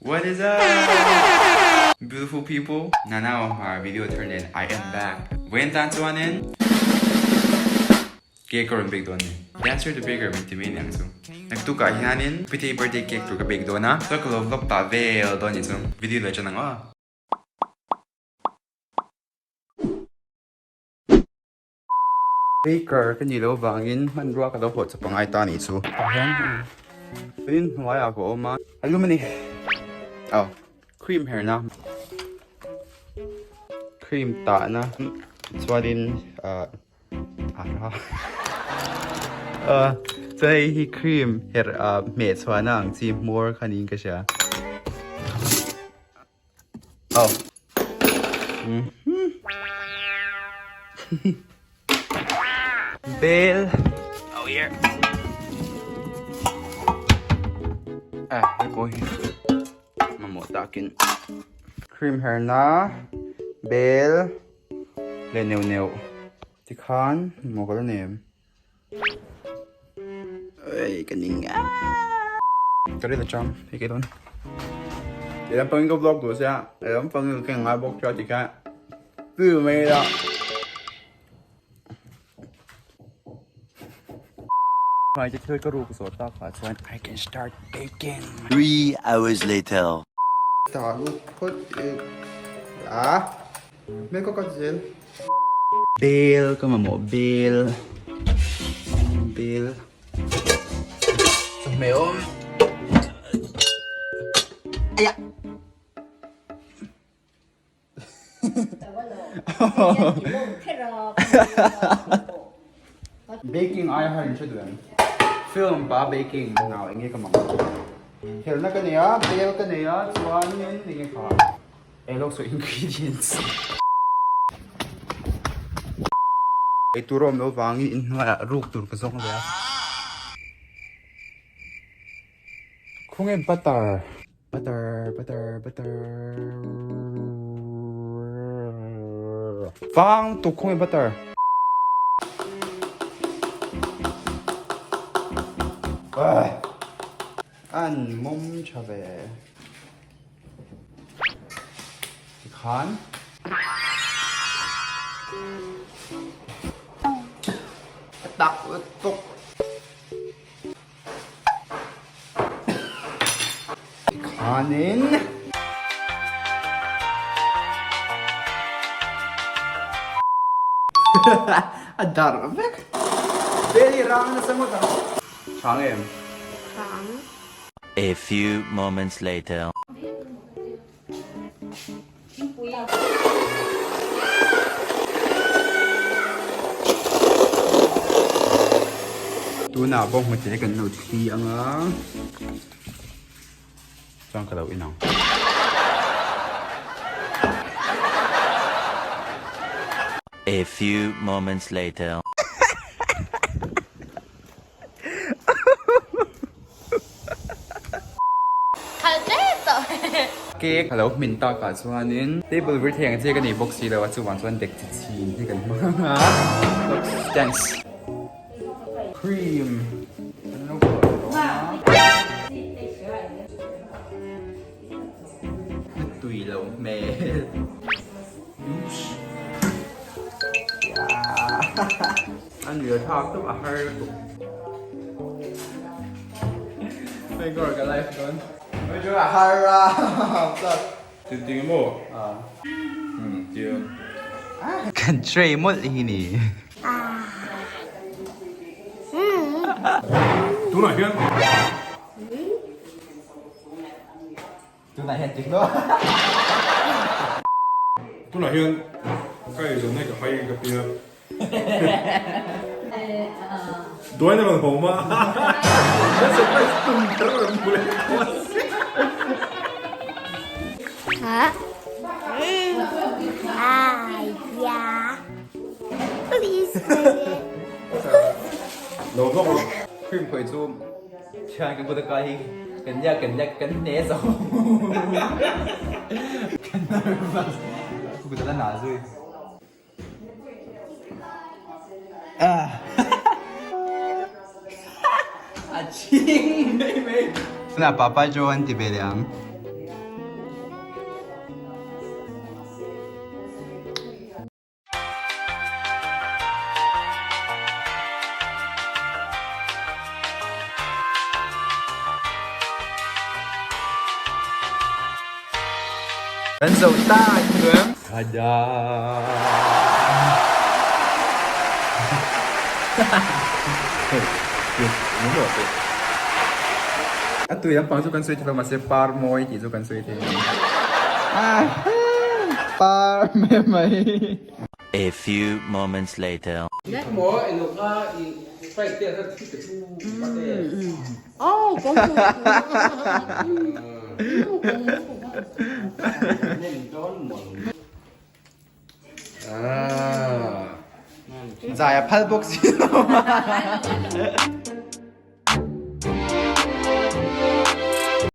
What is up beautiful people Nanau hmar video thar nen I am back Vawiin tan chuanin Cake ka rawn bake dawn ni Dancer the baker min ti mai aniang chu Naktukah hianin Pitei birthday cake tur ka bake dawn a chuan ka lo vlog tah vel dawn ni chu video lo chan ang aw. Baker ka nih loh vangin hmanrua ka lo hawh chawp angai ta anih chu. Tah hian in hnuaiah ka awm a, a lum a ni. Aw cream herna cream tahna chuanin ah a ra ah chuan hei hi cream herh ah hmeh chhuahna ang chi hmawr kha niin ka hria. Aw. Bel. Oh here. Ah, hei pawh hi mamawh takin cream herna bel leh neuh neuh tikhan maw ka la nem. Ei ka ning a. Ka ri ta chang hei ke dawn. Ti lam pangin ka vlog duh sia ti lam pangin ka ngai bawk sia tikhan tu mai la. Hmai te thil ka ruk zawh tak ah chuan I can start baking. 3 hours later. Tah lut phawt ila. Hmel ka cut zel. Bel ka mamawh bel bel chawhmeh awm aiah baking ai har in hre duh em film pa baking nau enge ka mamawh helna ka nei a bel ka nei a chuanin enge kha. Ei lawk saw ingredients. Ei tur a awm loh vangin inhnuaiah ruk tur ka zawng ve a. Khawnge butter? Butter, butter, butter. Vang tuk khawnge butter? An mawm tha ve. Tikhan a tak lutuk. Tikhanin a darh vek. Bel i rang nasa ngawt ang. Chhang em? Chhang. A few moments later. Tunah bawnghnute kan lo thli ang a, chuan ka lo in ang. A few moments later. Cake a lo hmin takah chuanin table vir thei ang che ka nei bawk si lo a chuvang chuan dek chi chhin hi kan hmang a thanks cream kan lo pawlh tawh a tui lo hmel oops A nuih a thlak tawp a har lutuk. Hei kawr ka live dawn. Hei chu a har a tlat. Tin ting emaw? Umm tia. Kan tray mawlh hi ni. Tunah hian. Tunah hian ti hlawh. Tunah hian ka eizawn na ka hai ka tia. Duain a rawn hawm a. Ka surprise tum kher a rawn hmu leh tawh a. Lo vlog rawh. Cream khawih chu. Thian kan kut a kai hi kan nia kan nia kan hne zo kan nervous ka kut a la na zui ah a ching mai mai tunah papa joe an ti ve leh ang. Kan zo ta in Tada! A tui lampang chu kan sawi thei lo mahse par mawi tih chu kan sawi thei a ni. Par mai mai. A few moments later. Zai a phal bawk si lo.